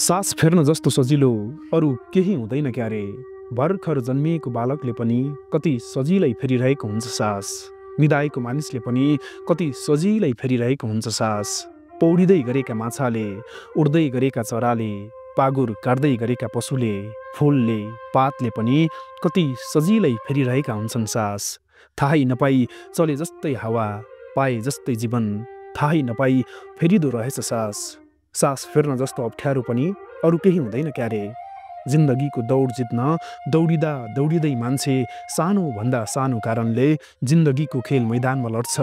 सास फेर्न जस्तो सजिलो अरू केही हुँदैन क्यारे। भर्खर जन्मिएको बालकले पनि कति सजिलै फेरिरहेको हुन्छ सास। निदाएको मानिसले पनि कति सजिलै फेरिरहेको हुन्छ सास। पौडिँदै गरेका माछाले, उड्दै गरेका चराले, पागुर काट्दै गरेका पशुले, फुलले, पातले पनि कति सजिलै फेरिरहेका हुन्छन् सास। थाहै नपाई चले जस्तै हावा, पाए जस्तै जीवन, थाहै नपाई फेरिदो रहेछ सास। सास फेर्न जस्तो अप्ठ्यारो पनि अरू केही हुँदैन क्यारे। जिन्दगीको दौड जित्न दौडिँदा दौडिँदै मान्छे सानो भन्दा सानो कारणले जिन्दगीको खेल मैदानमा लड्छ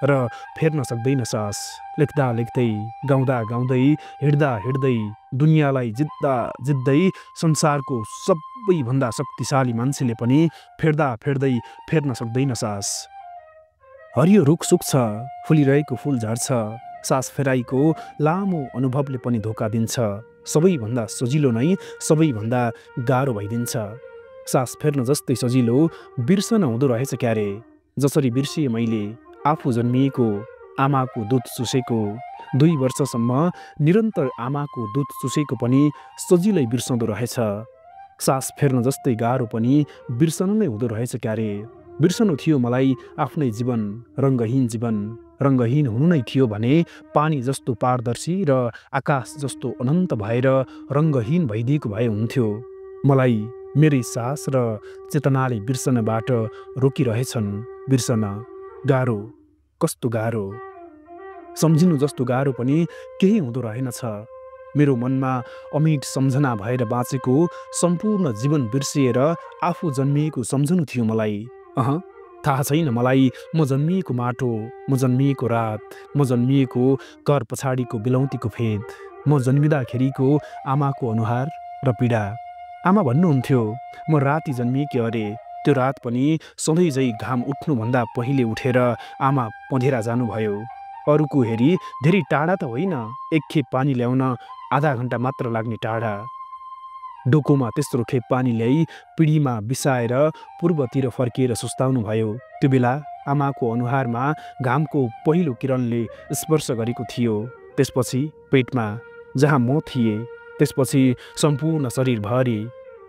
र फेर्न सक्दैन सास। लेख्दा लेख्दै, गाउँदा गाउँदै, हिँड्दा हिँड्दै, दुनियाँलाई जित्दा जित्दै संसारको सबैभन्दा शक्तिशाली मान्छेले पनि फेर्दा फेर्दै फेर्न सक्दैन सास। हरियो रुख सुक्छ, फुलिरहेको फुल झर्छ, सास फेराइको लामो अनुभवले पनि धोका दिन्छ। सबैभन्दा सजिलो नै सबैभन्दा गाह्रो भइदिन्छ। सास फेर्न जस्तै सजिलो बिर्सन हुँदो रहेछ क्यारे। जसरी बिर्सिए मैले आफू जन्मिएको, आमाको दुध चुसेको, 2 वर्षसम्म निरन्तर आमाको दुध चुसेको पनि सजिलै बिर्सँदो रहेछ। सास फेर्न जस्तै गाह्रो पनि बिर्सन नै हुँदो रहेछ क्यारे। बिर्सनु थियो मलाई आफ्नै जीवन, रङ्गहीन जीवन। रङ्गहीन हुनु नै थियो भने पानी जस्तो पारदर्शी र आकाश जस्तो अनन्त भएर रङ्गहीन भइदिएको भए हुन्थ्यो। मलाई मेरै सास र चेतनाले बिर्सनबाट रोकिरहेछन्। बिर्सन गाह्रो, कस्तो गाह्रो। सम्झिनु जस्तो गाह्रो पनि केही हुँदो रहेनछ। मेरो मनमा अमिट सम्झना भएर बाँचेको सम्पूर्ण जीवन बिर्सिएर आफू जन्मिएको सम्झनु थियो मलाई। थाहा छैन मलाई म जन्मिएको माटो, म जन्मिएको रात, म जन्मिएको घर पछाडिको बिलौतीको फेद, म जन्मिँदाखेरिको आमाको अनुहार र पीडा। आमा भन्नुहुन्थ्यो म राति जन्मिएकी अरे। त्यो रात पनि सधैँ झै घाम उठ्नुभन्दा पहिले उठेर आमा पँधेरा जानुभयो। अरूको हेरी धेरै टाढा त होइन, एक खेप पानी ल्याउन आधा घन्टा मात्र लाग्ने टाढा। डोकोमा तेस्रो खेप पानी ल्याई पिँढीमा बिसाएर पूर्वतिर फर्किएर सुस्ताउनु भयो। त्यो बेला आमाको अनुहारमा घामको पहिलो किरणले स्पर्श गरेको थियो। त्यसपछि पेटमा जहाँ म थिएँ, त्यसपछि सम्पूर्ण शरीरभरि।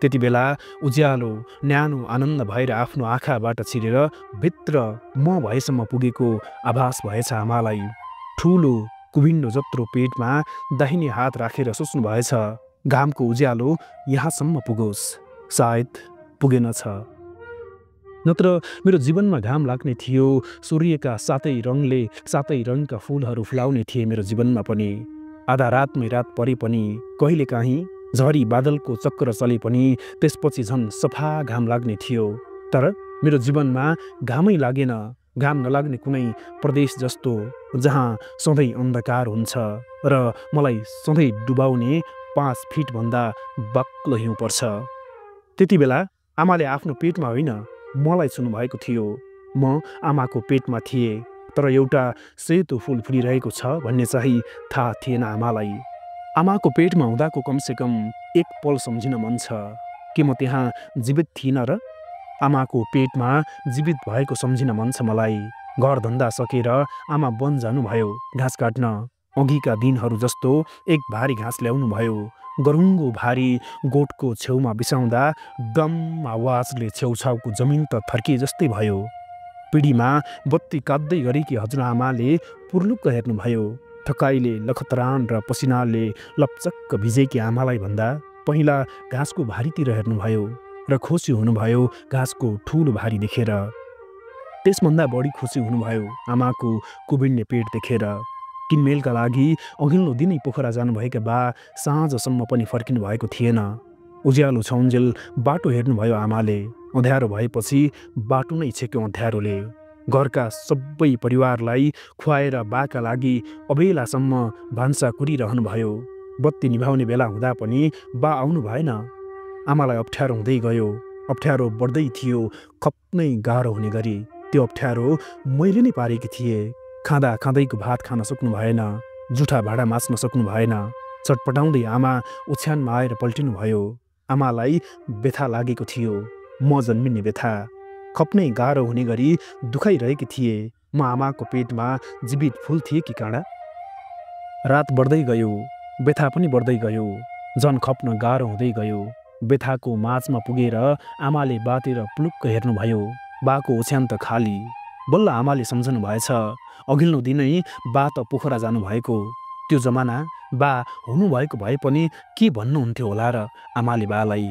त्यति बेला उज्यालो न्यानो आनन्द भएर आफ्नो आँखाबाट छिरेर भित्र म भएसम्म पुगेको आभास भएछ आमालाई। ठुलो कुभिन्डो जत्रो पेटमा दाहिने हात राखेर सोच्नु भएछ घामको उज्यालो यहाँसम्म पुगोस्। सायद पुगेनछ। नत्र मेरो जीवनमा घाम लाग्ने थियो। सूर्यका सातै रङले सातै रङका फुलहरू फुलाउने थिए मेरो जीवनमा पनि। आधा रातमै रात परे पनि, कहिलेकाहीँ झरी बादलको चक्र चले पनि त्यसपछि झन् सफा घाम लाग्ने थियो। तर मेरो जीवनमा घामै लागेन। घाम नलाग्ने कुनै प्रदेश जस्तो जहाँ सधैँ अन्धकार हुन्छ र मलाई सधैँ डुबाउने 5 फिटभन्दा बाक्लो हिउँ पर्छ। त्यति बेला आमाले आफ्नो पेटमा होइन, मलाई छुनुभएको थियो। म आमाको पेटमा थिएँ, तर एउटा सेतो फुल फुलिरहेको छ भन्ने चाहिँ थाहा थिएन आमालाई। आमाको पेटमा हुँदाको कमसेकम एक पल सम्झिन मन छ कि म त्यहाँ जीवित थिइनँ र। आमाको पेटमा जीवित भएको सम्झिन मन छ मलाई। घरधन्दा सकेर आमा वन जानुभयो घाँस काट्न। अघिका दिनहरू जस्तो एक भारी घाँस ल्याउनु भयो। गरुङ्गो भारी गोठको छेउमा बिसाउँदा गम आवाजले छेउछाउको जमिन त थर्किए जस्तै भयो। पिँढीमा बत्ती काट्दै गरेकी हजुरआमाले पुर्लुक्क हेर्नुभयो। थकाइले लखतरान र पसिनाले लपचक्क भिजेकी आमालाई भन्दा पहिला घाँसको भारीतिर हेर्नुभयो र खुसी हुनुभयो घाँसको ठुलो भारी देखेर। त्यसभन्दा बढी खुसी हुनुभयो आमाको कुभिन्ने पेट देखेर। किनमेलका लागि अघिल्लो दिनै पोखरा जानुभएका बा साँझसम्म पनि फर्किनु भएको थिएन। उज्यालो छौन्जेल बाटो हेर्नुभयो आमाले। अँध्यारो भएपछि बाटो नै छेक्यो अँध्यारोले। घरका सबै परिवारलाई खुवाएर बाका लागि अबेलासम्म भान्सा कुरिरहनुभयो। बत्ती निभाउने बेला हुँदा पनि बा आउनु भएन। आमालाई अप्ठ्यारो हुँदै गयो। अप्ठ्यारो बढ्दै थियो खप्नै गाह्रो हुने गरी। त्यो अप्ठ्यारो मैले नै पारेकी थिएँ। खाँदा खाँदैको भात खान सक्नु भएन। जुठा भाँडा माझ्न सक्नु भएन। चटपटाउँदै आमा ओछ्यानमा आएर पल्टिनु भयो। आमालाई व्यथा लागेको थियो, म जन्मिने व्यथा। खप्नै गाह्रो हुने गरी दुखाइरहेकी थिए। म आमाको पेटमा जीवित फुल थिएँ कि काँडा। रात बढ्दै गयो, व्यथा पनि बढ्दै गयो। झन खप्न गाह्रो हुँदै गयो। बेथाको माझमा पुगेर आमाले बातिर पुलुक्क हेर्नुभयो। बाको ओछ्यान त खाली। बल्ल आमाले सम्झनु भएछ, अघिल्लो दिनै बा त पोखरा जानुभएको। त्यो जमाना बा हुनुभएको भए पनि के भन्नुहुन्थ्यो होला र आमाले बालाई।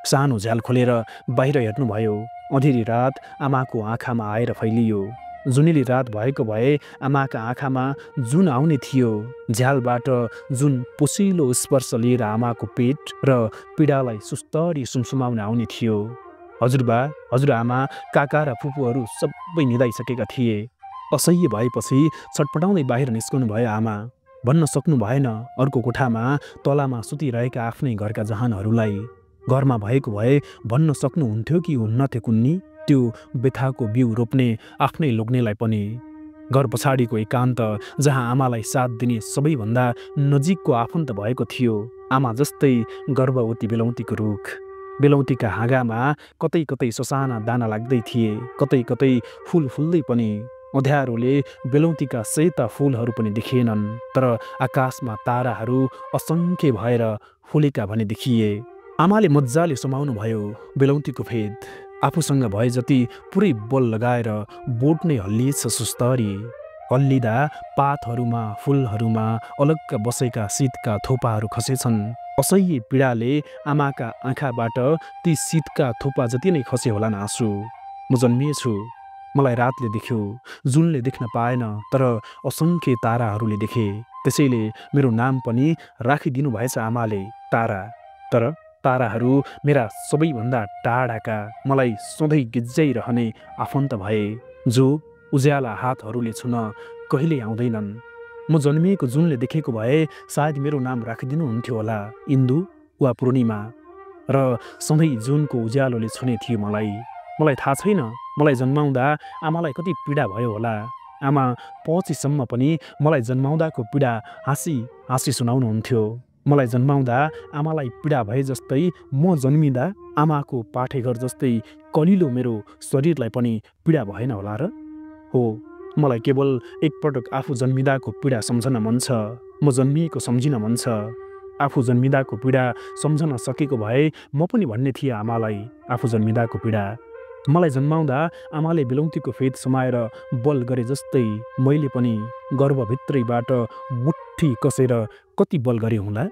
सानो झ्याल खोलेर बाहिर हेर्नुभयो। अँधेरी रात आमाको आँखामा आएर फैलियो। जुनेली रात भएको भए आमाका आँखामा जुन आउने थियो। झ्यालबाट जुन पोसिलो स्पर्श लिएर आमाको पेट र पीडालाई सुस्तरी सुमसुमाउने आउने थियो। हजुरबा, हजुरआमा, काका र फुपूहरू सबै निदाइसकेका थिए। असह्य भएपछि छटपटाउँदै बाहिर निस्कनु भयो आमा। भन्न सक्नु भएन अर्को कोठामा तलामा सुतिरहेका आफ्नै घरका जहानहरूलाई। घरमा भएको भए भन्न सक्नुहुन्थ्यो कि हुन्नथे कुन्नी त्यो बेथाको बिउ रोप्ने आफ्नै लोग्नेलाई पनि। घर पछाडिको एकान्त जहाँ आमालाई साथ दिने सबैभन्दा नजिकको आफन्त भएको थियो। आमा जस्तै गर्भवती बेलौतीको रुख। बेलौतीका हाँगामा कतै कतै ससाना दाना लाग्दै थिए, कतै कतै फुल फुल्दै पनि। अँध्यारोले बेलौतीका सेता फुलहरू पनि देखिएनन्, तर आकाशमा ताराहरू असङ्ख्य भएर फुलेका भने देखिए। आमाले मजाले समाउनु भयो बेलौतीको फेद। आफूसँग भए जति पुरै बल लगाएर बोट नै हल्लिएछ सुस्तरी। हल्लिँदा पातहरूमा फुलहरूमा अलग्ग बसेका शीतका थोपाहरू खसेछन्। असह्य पीडाले आमाका आँखाबाट ती शीतका थोपा जति नै खसे होलान् आँसु। म जन्मिएछु, मलाई रातले देख्यो, जुनले देख्न पाएन, तर असङ्ख्य ताराहरूले देखे। त्यसैले मेरो नाम पनि राखिदिनु भएछ आमाले, तारा। तर ताराहरू मेरा सबैभन्दा टाढाका, मलाई सधैँ गिज्जाइरहने आफन्त भए, जो उज्याला हातहरूले छुन कहिल्यै आउँदैनन्। म जन्मिएको जुनले देखेको भए सायद मेरो नाम राखिदिनुहुन्थ्यो होला, इन्दु वा पूर्णिमा। र सधैँ जुनको उज्यालोले छुने थियो मलाई। मलाई थाहा छैन मलाई जन्माउँदा आमालाई कति पीडा भयो होला। आमा पछिसम्म पनि मलाई जन्माउँदाको पीडा हाँसी हाँसी सुनाउनुहुन्थ्यो। मलाई जन्माउँदा आमालाई पीडा भए जस्तै म जन्मिँदा आमाको पाठेघर जस्तै कलिलो मेरो शरीरलाई पनि पीडा भएन होला र? हो, मलाई केवल एकपटक आफू जन्मिँदाको पीडा सम्झन मन छ। म जन्मिएको सम्झिन मन छ। आफू जन्मिँदाको पीडा सम्झन सकेको भए म पनि भन्ने थिएँ आमालाई आफू जन्मिँदाको पीडा। मलाई जन्माउँदा आमाले बेलौतीको फेद समाएर बल गरे जस्तै मैले पनि गर्भभित्रैबाट मुट्ठी कसेर कति बल गरे होला।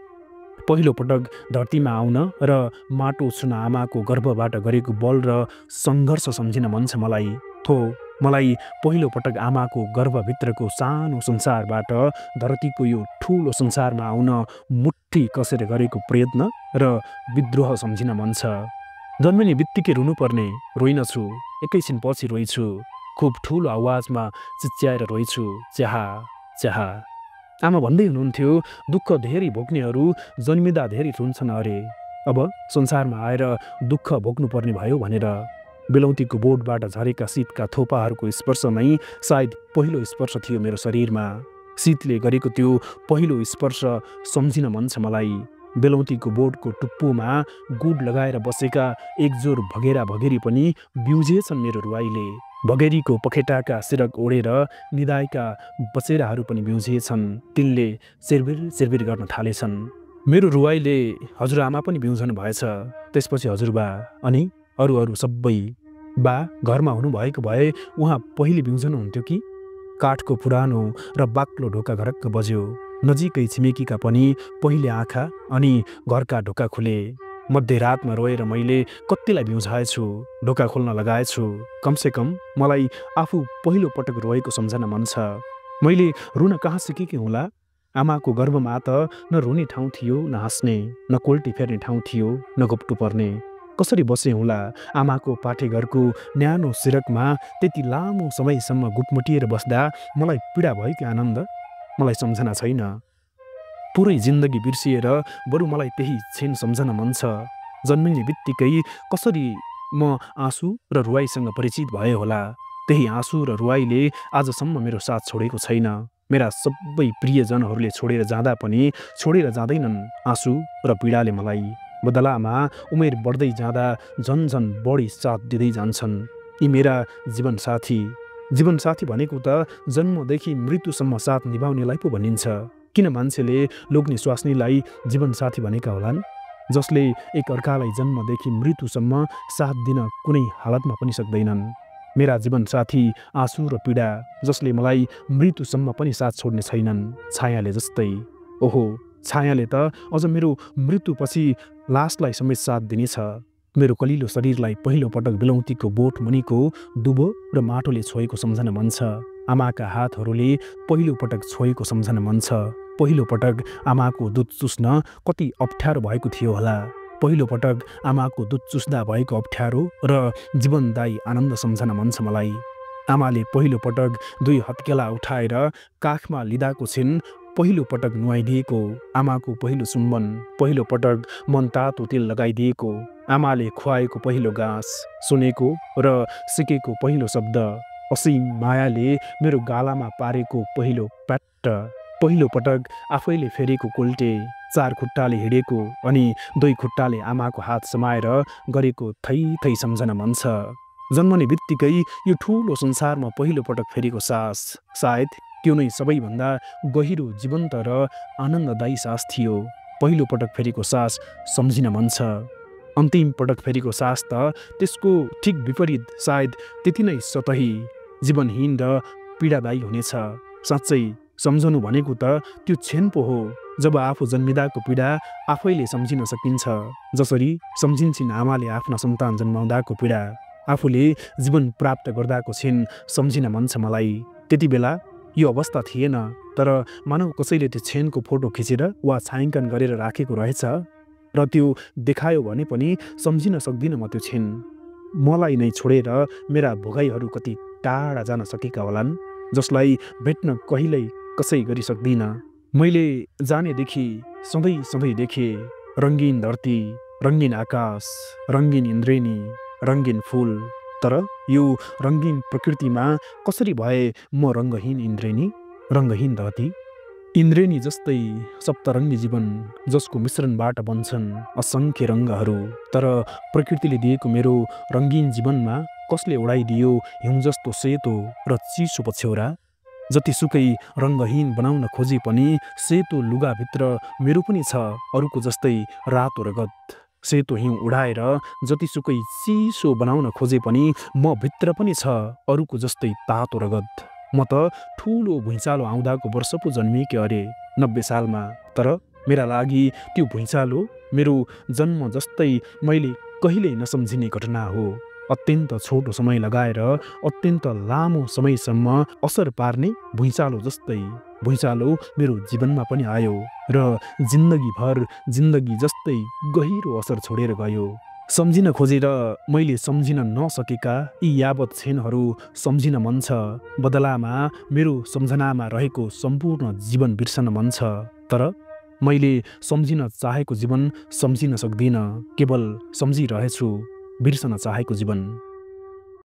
पहिलो पटक धरतीमा आउन र माटो छुन आमाको गर्भबाट गरेको बल र सङ्घर्ष सम्झिन मन छ मलाई। थो, मलाई पहिलो पटक आमाको गर्भभित्रको सानो संसारबाट धरतीको यो ठुलो संसारमा आउन मुट्ठी कसेर गरेको प्रयत्न र विद्रोह सम्झिन मन छ। जन्मिने बित्तिकै रुनुपर्ने, रोइनछु, एकैछिन पछि रोइछु, खुब ठुलो आवाजमा चिच्याएर रोइछु, च्याहा च्याहा। आमा भन्दै हुनुहुन्थ्यो, दुःख धेरै भोग्नेहरू जन्मिँदा धेरै रुन्छन् अरे, अब संसारमा आएर दुःख भोग्नुपर्ने भयो भनेर। बेलौतीको बोटबाट झरेका शीतका थोपाहरूको स्पर्श नै सायद पहिलो स्पर्श थियो मेरो शरीरमा। शीतले गरेको त्यो पहिलो स्पर्श सम्झिन मन छ मलाई। बेलौतीको बोटको टुप्पोमा गुड लगाएर बसेका एकजोर भगेरा भगेरी पनि बिउझेछन् मेरो रुवाईले। भगेरीको पखेटाका सिरक ओढेर निदाएका बचेराहरू पनि बिउझेछन्। तिनले चिरबिर चिरबिर गर्न थालेछन्। मेरो रुवाईले हजुरआमा पनि बिउझनु भएछ, त्यसपछि हजुरबा, अनि अरू सबै। बा घरमा हुनुभएको भए उहाँ पहिले बिउझनुहुन्थ्यो कि? काठको पुरानो र बाक्लो ढोका घरक्क बज्यो। नजिकै छिमेकीका पनि पहिले आँखा अनि घरका ढोका खुले। मध्यरातमा रोएर मैले कतिलाई बिउझाएछु, ढोका खोल्न लगाएछु। कमसेकम मलाई आफू पहिलो पटक रोएको सम्झना मन छ। मैले रुन कहाँ सिकेकी होला? आमाको गर्भमा त न रुने ठाउँ थियो, न हाँस्ने, न कोल्टी फेर्ने ठाउँ थियो, न घोप्टो पर्ने। कसरी बसे होला आमाको पाठेघरको न्यानो सिरकमा त्यति लामो समयसम्म गुपमुटिएर बस्दा मलाई पीडा भयो कि आनन्द? मलाई सम्झना छैन। पुरै जिन्दगी बिर्सिएर बरु मलाई त्यही क्षण सम्झन मन छ। जन्मिने बित्तिकै कसरी म आँसु र रुवाईसँग परिचित भए होला। त्यही आँसु र रुवाईले आजसम्म मेरो साथ छोडेको छैन। मेरा सबै प्रियजनहरूले छोडेर जाँदा पनि छोडेर जाँदैनन् आँसु र पीडाले मलाई। बदलामा उमेर बढ्दै जाँदा झन्झन बढी साथ दिँदै जान्छन् यी मेरा जीवनसाथी। जीवनसाथी भनेको त जन्मदेखि मृत्युसम्म साथ निभाउनेलाई पो भनिन्छ। किन मान्छेले लोग्ने स्वास्नीलाई जीवनसाथी भनेका होलान्, जसले एक अर्कालाई जन्मदेखि मृत्युसम्म साथ दिन कुनै हालतमा पनि सक्दैनन्। मेरा जीवनसाथी आँसु र पीडा, जसले मलाई मृत्युसम्म पनि साथ छोड्ने छैनन्, छायाले जस्तै। ओहो, छायाले त अझ मेरो मृत्युपछि लासलाई समेत साथ दिनेछ। मेरो कलिलो शरीरलाई पहिलो पटक बेलौतीको बोट मुनिको दुबो र माटोले छोएको सम्झना मन छ। आमाका हातहरूले पहिलो पटक छोएको सम्झना मन छ। पहिलो पटक आमाको दुध चुस्न कति अप्ठ्यारो भएको थियो होला। पहिलो पटक आमाको दुध चुस्दा भएको अप्ठ्यारो र जीवनदायी आनन्द सम्झना मन छ मलाई। आमाले पहिलो पटक 2 हत्केला उठाएर काखमा लिँदाको छिन्, पहिलो पटक नुहाइदिएको, आमाको पहिलो चुम्बन, पहिलो पटक मनतातो तेल लगाइदिएको, आमाले खुवाएको पहिलो घाँस, सुनेको र सिकेको पहिलो शब्द, असीम मायाले मेरो गालामा पारेको पहिलो प्याट्ट, पहिलो पटक आफैले फेरेको कोल्टे, 4 खुट्टाले हिँडेको अनि 2 खुट्टाले आमाको हात समाएर गरेको थै थै सम्झना मन छ। जन्मने बित्तिकै यो ठुलो संसारमा पहिलो पटक फेरेको सास, सायद त्यो नै सबैभन्दा गहिरो, जीवन्त र आनन्ददायी सास थियो। पहिलो पटक फेरेको सास सम्झिन मन छ। अन्तिम पटक फेरेको सास त त्यसको ठिक विपरीत, सायद त्यति नै सतही, जीवनहीन र पीडादायी हुनेछ। साँच्चै सम्झनु भनेको त त्यो क्षण पो हो जब आफू जन्मिँदाको पीडा आफैले सम्झिन सकिन्छ, जसरी सम्झिन्छन् आमाले आफ्ना सन्तान जन्माउँदाको पीडा। आफूले जीवन प्राप्त गर्दाको क्षण सम्झिन मन छ मलाई। त्यति बेला यो अवस्था थिएन, तर मानव कसैले त्यो क्षणको फोटो खिचेर वा छायाङ्कन गरेर राखेको रहेछ र त्यो देखायो भने पनि सम्झिन सक्दिनँ म त्यो क्षण। मलाई नै छोडेर मेरा भोगाईहरू कति टाढा जान सकेका होलान्, जसलाई भेट्न कहिल्यै कसै गरी सक्दिनँ। मैले जानेदेखि सधैँ देखेँ रङ्गीन धरती, रङ्गीन आकाश, रङ्गीन इन्द्रेणी, रङ्गीन फुल। तर यो रङ्गीन प्रकृतिमा कसरी भए म रङ्गहीन इन्द्रेणी, रङ्गहीन धरती? इन्द्रेणी जस्तै सप्तरङ्गी जीवन, जसको मिश्रणबाट बन्छन् असङ्ख्य रङ्गहरू। तर प्रकृतिले दिएको मेरो रङ्गीन जीवनमा कसले उडाइदियो हिउँ जस्तो सेतो र चिसो पछ्यौरा? जतिसुकै रङ्गहीन बनाउन खोजे पनि सेतो लुगाभित्र मेरो पनि छ अरूको जस्तै रातो रगत। सेतो हिउँ उडाएर जतिसुकै चिसो बनाउन खोजे पनि म भित्र पनि छ अरूको जस्तै तातो रगत। म त ठुलो भुइँचालो आउँदाको वर्ष पो जन्मिएँ अरे, 90 सालमा। तर मेरा लागि त्यो भुइँचालो मेरो जन्म जस्तै मैले कहिल्यै नसम्झिने घटना हो। अत्यन्त छोटो समय लगाएर अत्यन्त लामो समयसम्म असर पार्ने भुइँचालो जस्तै। भुइँचालो मेरो जीवनमा पनि आयो र जिन्दगी जस्तै गहिरो असर छोडेर गयो। सम्झिन खोजेर मैले सम्झिन नसकेका यी यावत क्षणहरू सम्झिन मन छ। बदलामा मेरो सम्झनामा रहेको सम्पूर्ण जीवन बिर्सन मन छ। तर मैले सम्झिन चाहेको जीवन सम्झिन सक्दिनँ, केवल सम्झिरहेछु बिर्सन चाहेको जीवन।